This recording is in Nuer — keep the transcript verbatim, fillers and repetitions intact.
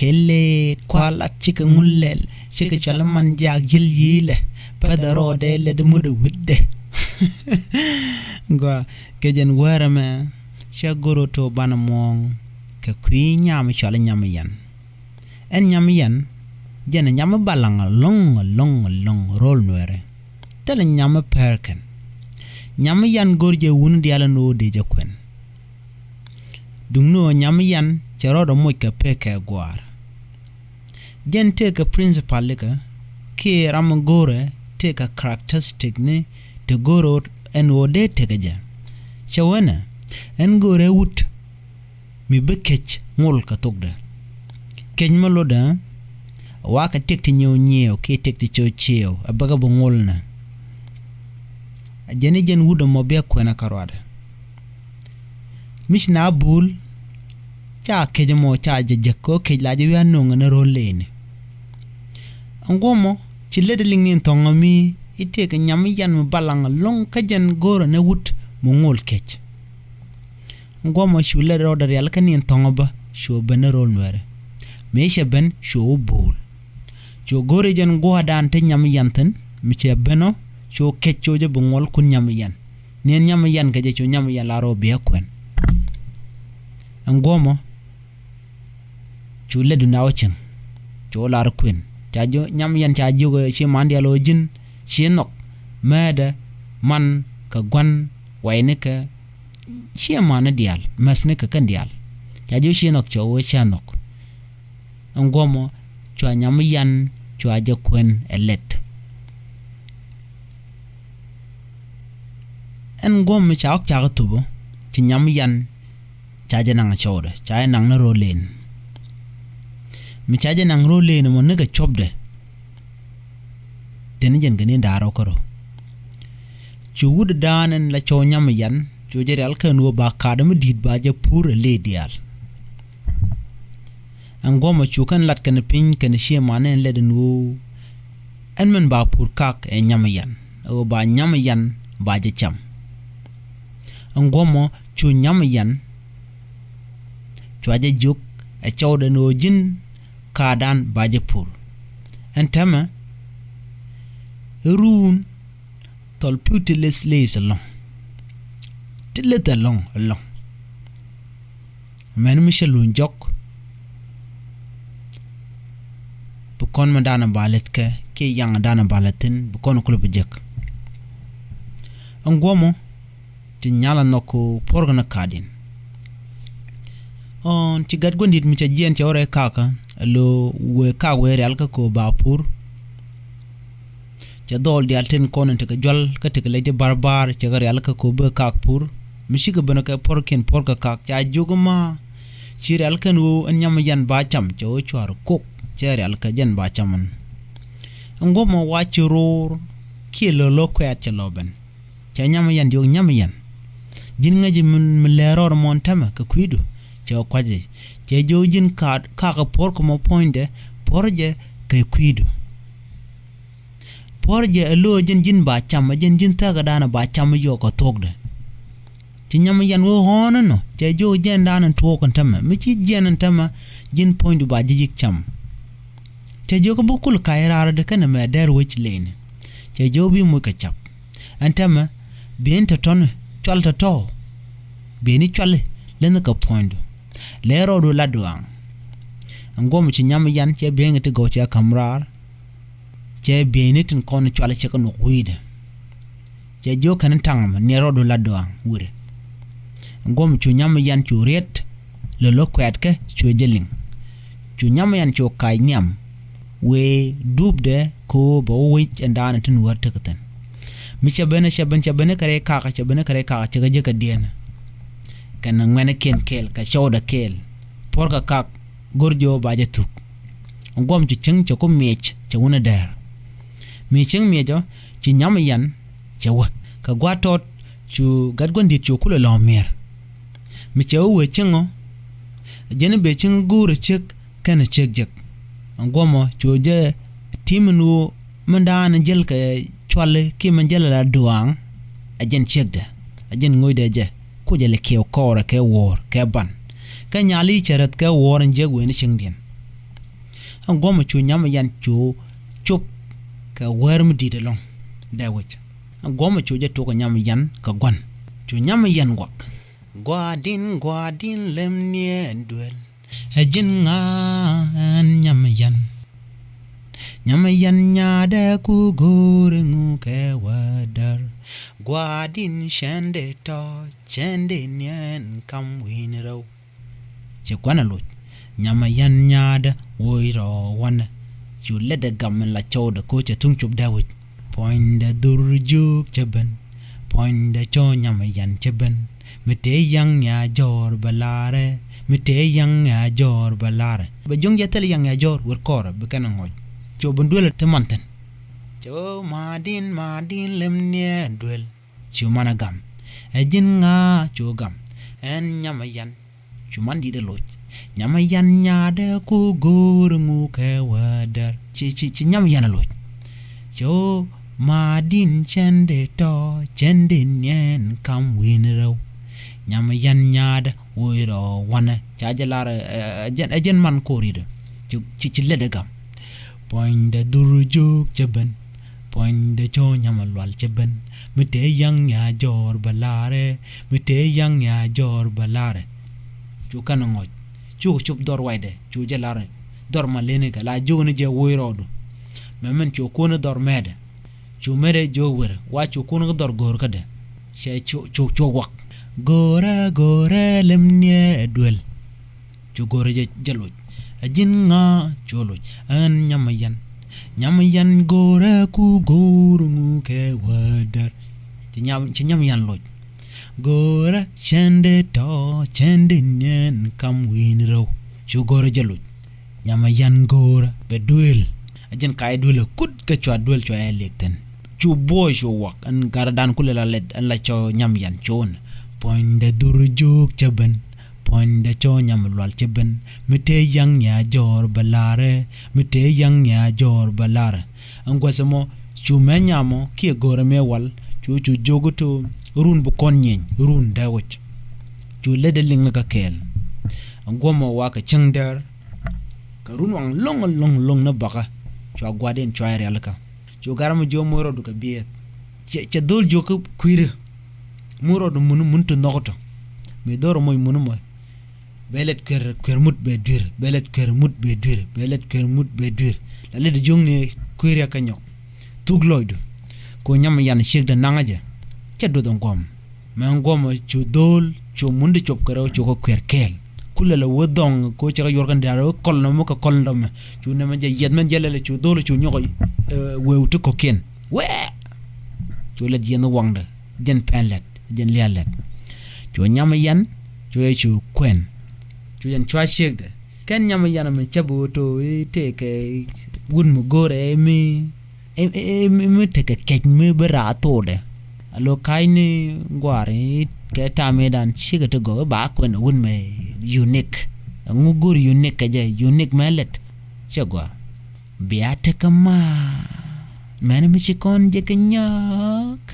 Kɛ lɛɛt kualat cikɛ ŋun lɛl, cikɛ cɔl man jak jil yilɛ. Pɛthɛ rɔɔdɛ lɛ di mut ɛ wi̱tdɛ. Gua kɛ jɛn wärɛ mɛ cɛ goro to banɛ muɔ̱ɔ̱ŋ kɛ kui̱ nyam cɔl nyam yan. Ɛn nyam yan jɛn nyam balaŋ loŋ loŋ loŋ rol nuɛrɛ. Thilɛ nyam pɛr kɛn. Nyam yan gor jɛ wun dial ni wä dee jɛ kuɛn. Duŋni ɣöö nyam yan cɛ rɔɔdɛ moc kɛ pek kɛ gua̱a̱r. Jɛn tëëkɛ principal likä kiɛ ram go̱o̱rɛ tëëkɛ characteristic ni te go̱o̱rɛ ɛn ɣöö dee tëëkɛ jɛ. Cɛ wänɛ ɛn go̱o̱rɛ wut mi bi kec ŋol kɛ thokdɛ. Kec mi lotdɛ wakɛ tëk ti nyiew nyiew kiɛ tëk ti cio̱w ciew ɛ bäkɛ bi ŋolnɛ. Jɛn i̱ jɛn wut ɛmɔ bia kuɛn ɛ kä ruadɛ. Mi ci na bul ca kec mɔ ca jɛ jek kɛ ɣöö kec la jɛ wi̱i̱ a no̱ŋ ɛn ro̱l lëëni. Ɛn guɔmɔ ci lät liŋ ni thɔŋä mi i̱ tëëkɛ nyam yan mi balaŋ lo̱ŋ kä jɛn go̱o̱rä ni wut mi ŋol kec. Ɛn guɔmɔ cu lät rɔɔdɛ rial kä ni thɔŋä bä cu ben ni ro̱l nuɛrɛ. Mi cɛ ben cu wä bul. Cu go̱o̱rä jɛn gua̱a̱dan ti nyam yan thi̱n mi cɛ ben ɔ cu kec cu jɛ bi ŋol kun nyam yan. Niɛn nyam yan kɛ jɛ cu nyam yan la rɔ biɛ kuɛn. Ɛn guɔmɔ cu lɛ duna wä cieŋ. Cu lar kuɛn ca jiök nyam yan ca jiök ci man dial wä ji̱n ci nhɔk. Määtdɛ man kɛ gua̱n waynikɛ ci man ni dial mäthnikɛ kɛn dial. Ca jiök ci nhɔk cɔ wä ca nhɔk. Ɛn guɔmɔ cua nyam yan cua jɛ kuɛn ɛ lɛt. Ɛn guɔm mi ca ɣɔk cakɛ thupä ci nyam yan ca jɛ naŋ cɔwdɛ ca jɛ naŋ ni ro̱l lëëni. Mi ca jɛ naŋ ro̱l lëëni mɔ nikɛ cuɔpdɛ. Teni jɛn kɛ ni da̱a̱r ɔ kärɔ. Cu wut da̱a̱n ɛn la cɔw nyam yan cu jɛ rial kɛn wä ba ka̱a̱dä mi di̱i̱t ba jɛ pur ɛ lëë diaal. Ɛn guɔmɔ cu kɛn lat kɛn piny kɛn cie man ɛn lɛt ɛn ɣöö ɛn mɛn ba pur kak ɛ nyam yan ɛ ɣöö ba nyam yan ba jɛ cam. Ɛn guɔmɔ cu nyam yan cua jɛ jiök ɛ cɔwdɛ ɛn ɣöö ji̱n ka̱a̱dan ba jɛ pur. Ɛn täämɛ ɛ ruun thɔl pi̱w ti leth leth ɛlɔ̱ŋ. Ti leth ɛlɔ̱ŋ ɛlɔ̱ŋ. Mɛn mi cɛ luny jɔk bi kɔn mi danɛ ba lät kɛ kiɛ yaŋ danɛ ba lät thi̱n bi kɔn kulɛ bi jek. Ɛn guɔmɔ ti nyal a nhɔk ko puɔrkɛ ni ka̱a̱din. Ɔn ci gat guändit mi cɛ jiɛn cɛ wä rɛy kakä alo wee kak wee rial kä ko ba pur. Cɛ dhɔl diaal tin kɔn in tekɛ jual kä tekɛ lec ti barbar cɛ kɛ rial kä ko bä kak pur. Mi cikɛ ben kɛ puɔrkiɛn puɔrkɛ kak ca jiök ma ci rial kɛn ɣöö ɛn nyam yan ba cam cɛ ɣöö cua̱r kok cɛ rial kɛ jɛn ba cam ɛn. Ɛn guɔmɔ wa ci ro̱o̱r kiɛ lo̱lo̱ kuɛɛt cɛ lɔ ben. Cɛ nyam yan jiök nyam yan. Ji̱n ŋäci mi lɛɛr rɔɔr mɔn tämɛ kɛ kui̱du cɛ kua̱ci. Cɛ jiök ji̱n kakä puɔ̱rkɛ mɔ puɔ̱nydɛ puɔ̱r jɛ kɛ kui̱du. Puɔ̱r jɛ ɛ lo̱o̱ ji̱n ji̱n ba cam ɛ ji̱n ji̱n thäkädan ɛ ba cam ɛ yɔɔk kɛ thuɔ̱kdɛ. Ci nyam yan wee ɣɔ̱ɔ̱n ɛnɔ cɛ jiök jiɛndan ɛn tuɔɔk ɛn tämɛ mi ci jiɛn ɛn tämɛ ji̱n puɔ̱nydu ba ji̱ yi̱k cam. Cɛ jiök bi kul ka̱c raar ɛ dee kɛn ɛmɛ dɛr wec leyni. Cɛ jiök bi moc kɛ cap ɛn tämɛ. Bieyni tɔ̱tɔ̱ni cual tɔ̱tɔ̱. Bieyni cuali leni kɛ puɔ̱nydu. Lɛ rɔɔdu la duaaŋ. Ɛn guɔ̱m ci nyam yan cɛ bieyni ti gɔw cɛ ka̱m raar. Cɛ bieyni tin kɔn cual cɛ kɛ nuɔk wi̱i̱dɛ. Cɛ jiök kɛn taŋ mɛ niɛ rɔɔdu la duaaŋ wi̱rɛ. Ɛn guɔ̱m cu nyam yan cu riet. Lolo kuɛɛtkɛ cu jɛ liŋ. Cu nyam yan cu kac nhiam. Wee duupdɛ ko̱o̱p bɛ wä wec ɛn daanɛ tin wär tekɛ thi̱n. Mi cɛ ben cɛ ben cɛ ben kɛ rɛy kakä cɛ ben kɛ rɛy kakä cɛ kɛ jek kɛ dieenä. Kɛn ŋuɛ̈nikiɛn kɛɛl kɛ cɔwdɛ kɛɛl. Puɔ̱rkɛ kak go̱r jiɔ ba jɛ thuk. Ɛn guɔ̱m cu cieŋ cɛ ku miɛc cɛ wunɛ dɛɛr. Mi cieŋ miɛc ɔ ci nyam yan cɛ wä kɛ gua̱a̱t tɔt cu gat gua̱n di̱t cu kulɛ lɔ̱ɔ̱m miɛr. Mi cɛ wä wee cieŋ ɔ jɛn i̱ bee cieŋ go̱o̱rɛ ciek kɛnɛ ciek jek. Ɛn guɔmɔ cu jɛ ti̱i̱m ɛn ɣöö mindan jäl kɛ cuali kiɛ min jäl ala duaaŋ. Ɛ jɛn ciekdɛ ɛ jɛn ŋo̱cdɛ jɛ ku jɛ lɛ kiɛw kɔɔrɛ kɛ wuɔ̱ɔ̱r kɛ ban. Kɛ nyali cɛ räth kɛ wuɔ̱ɔ̱r ɛn jiäk wen i̱ cieŋdiɛn. Ɛn guɔmɛ cu nyam yan cu cop kɛ wär mi di̱i̱t ɛlɔ̱ŋ. Dee wec ɛn guɔmɛ cu jɛ tok kɛ nyam yan kɛ gua̱n. Cu nyam yan guak. Gua̱di̱n, gua̱di̱n lɛm niɛ duel. Ɛ ji̱n ŋa ɛn nyam yan? Nyam yan nyaadɛ ku go̱o̱r ŋu kɛ wädär. Gua̱di̱n cɛn dee tɔ, cɛn dee niɛn kam wi̱n rɛw. Ci gua̱n ɛ loc. Nyam yan nyaadɛ woc rɔ wanɛ. Cu lɛt ɛ gam in la cɔwdɛ ko̱ cɛ thuŋ cop dee wec. Puɔ̱nydɛ dhur jiök cɛ ben. Puɔ̱nydɛ cɔ nyam yan cɛ ben. Mi tëë yaŋ ya jɔɔr bɛ laarɛ. Mi tëë yaŋ ya jɔɔr bɛ laarɛ. Bɛ jiöŋ jɛ thil yaŋ ya jɔɔr wer kɔɔrɛ bi kɛn ɛ ŋɔc. Cu bi duel ti man thi̱n. Cɛ ɣöö ma̱a̱di̱n, ma̱a̱di̱n lɛm niɛ duel. Cu man ɛ gam. Ɛ ji̱n ŋa cu gam? Ɛn nyam yan. Cu man di̱t ɛ loc. Nyam yan nyaadɛ ku go̱o̱r ŋu kɛ wädär. Ci, ci, ci nyam yan ɛ loc. Cɛ ɣöö ma̱a̱di̱n cɛn dee tɔ, cɛn dee niɛn kam wi̱n rɛw. Nyam yan nyaadɛ woc rɔ wanɛ. Ca jɛ lar ɛ, ɛ, ɛ, jɛn, ɛ jɛn man ko̱r yitdɛ. Ci, ci, ci lɛt ɛ gam. Puɔ̱nydɛ dhur jiök cɛ ben. Puɔ̱nydɛ cɔ nyam lual cɛ ben. Mi tëë yaŋ ya jɔɔr bɛ laarɛ. Mi tëë yaŋ ya jɔɔr bɛ laarɛ. Cu kɛn ŋɔc. Cu cop dhɔr waydɛ. Cu jɛ lar. Dhɔr ma leni kɛ la jiök ni jɛ woc rɔɔdu. Mɛ min cu kun dhɔr mɛɛdɛ. Cu mɛɛdɛ jiök wer. Wa cu kun dhɔr go̱o̱r kädɛ. Cɛ cu, cu, cu wak. Go̱o̱rä, go̱o̱rä lɛm niɛ duel. Cu go̱o̱rä jɛ, jɛ loc. Ɛ ji̱n ŋa cu loc? Ɛn nyam yan. Nyam yan go̱o̱rä ku go̱o̱r ŋu kɛ wädär. Ci nyam, ci nyam yan loc. Go̱o̱rä cɛn dee tɔ, cɛn dee niɛn kam wi̱n rɛw. Cu go̱o̱rä jɛ loc. Nyam yan go̱o̱rä bɛ duel. Ɛ ji̱n ka̱c duel ɛ kut kɛ cua duel cua ɛ liɛk thi̱n. Cu buɔy cu wak ɛn gardan kulɛ la lɛt ɛn la cɔ nyam yan cuun. Puɔ̱nydɛ dhur jiök cɛ ben. Puɔ̱nydɛ cɔ nyam lual cɛ ben. Mi tëë yaŋ ya jɔɔr bɛ laarɛ. Mi tëë yaŋ ya jɔɔr bɛ laarɛ. Ɛn gua̱th ɛmɔ cu mɛ nyamɔ kiɛ go̱o̱rɛ mi wal cu cu jiök to run bi kɔn nyieeny run dee wec. Cu lɛ dee liŋ ni kä kɛɛl. Ɛn guɔmɔ wa kɛ cäŋ dɛr. Kɛ run waŋ loŋ loŋ loŋ ni bakä. Cua gua̱diɛn cua rialikä. Cu gar mi jiök moc rɔɔdu kɛ biɛth. Cɛ, cɛ dhol jiök kä kui̱ri. Moc rɔɔdu mun, mun ti nhɔk tɔ. Mi dhor moc mun mɔ. Bɛ lɛt kuer, kuer mut bɛ duir. Bɛ lɛt kuer mut bɛ duir. Bɛ lɛt kuer mut bɛ duir. La lɛt jiök ni kui̱ri kä nyɔk. Thuk lɔcdu. Ko nyam yan ciekdɛ naŋä jɛ. Cɛ duɔth ɛn guɔm. Mɛ ŋuɔmɔ cu dho̱o̱l cu mun ti cop kɛ rɛw cu kɛ kuɛr kɛɛl. Kulɛ lɛ wee dhɔŋ ko cɛ kɛ yuɔr kɛn diaal wee kɔl nɔmɔ kɛ kɔl nɔmɔ. Cu nɛmɛ jɛ yiɛth mɛn jɛ lɛlɛ cu dho̱o̱l cu nyɔk, eh, wee ti kɔkiɛn. Wee! Cu lɛt yiɛn waŋdɛ. Jɛn pɛn lɛt. Jɛn lial lɛt. Cu nyam yɛn. Cu yɛ cu kuɛn. Cu yɛn cua ciekdɛ. Kɛn nyam yɛn mɛ cɛ bi wä to̱ i̱ tëëkɛ wut mi go̱o̱rɛ mi. Ɛ, ɛ, ɛ, mi, mi tekɛ kɛc mi bi raar thokdɛ. A lo̱ ka̱cni gua̱a̱r i̱ kɛ ta̱a̱ mëëdan cikɛ ti gɔw i̱ ba kuɛn wut mɛ unique. Ɛŋu go̱o̱r unique kɛ jɛ, unique mɛ lɛt. Cɛ gɔaa. Bia tekɛ ma. Mɛn mi ci kɔn jɛ kɛ nyɔk.